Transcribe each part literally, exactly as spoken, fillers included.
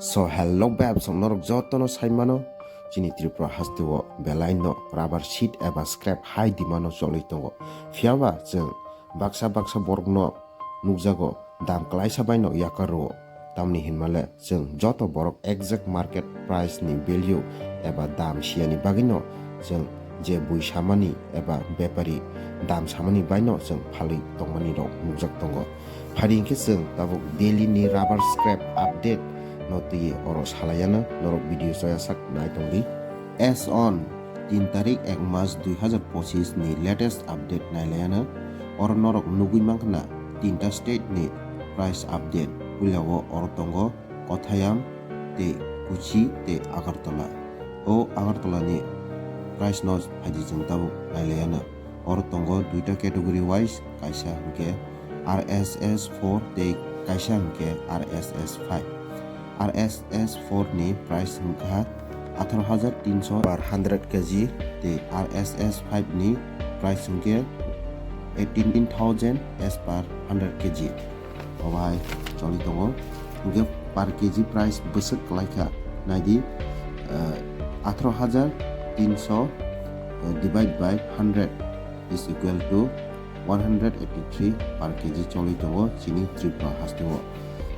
So hello bebsong norok jotono saimano chini Tripura hasteo belai no rubber sheet eba scrap hai demand o choli tongo. Phiyaba chwng baksa baksa borok no nukjago dam klaisa bai no yakar rwo. Tamni hinmale chwng joto borok exact market price ni value eba dam siyani bagwi no chwng je bui samani eba bepari dam samani bai no chwng phalwi tongmani rok nukjak tongo. Phari hinkhe chwng tabuk daily ni rubber scrap update no twi oro salaiano norok video choya sak nai tongdi. As on tin tarik ek mas dui hazar pochis ni latest update nailayano oro norok nugwi mankha na tinta state ni price update. Puila o oro tongo Kothayam tei Kochi tei Agartala. O Agartala ni price no phaidi chwng tabuk nailayano. Oro tongo duita category wise, kaisa hinkhe R S S four tei kaisa hinkhe R S S five. R S S four ni price hinkha atharo hajar tinso per hundred K G tei R S S five ni price hinkhe eighteen thousand as per hundred K G. Obo hai choli tongo. Hinkhe per K G price bwswk kwlai kha. Naidi, eh, atharo hajar tinso, eh, divide by hundred is equal to one hundred eighty-three per K G choli tongo chini Tripura hasteo.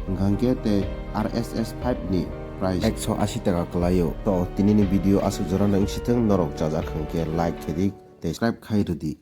Hwnkha hinkhe tei R S S five ni price ekso ashi taka kwlaio. To, tinini video aswk jorano wngsithwng, norok chajak hinkhe like khe di tei subscribe khai rwdi.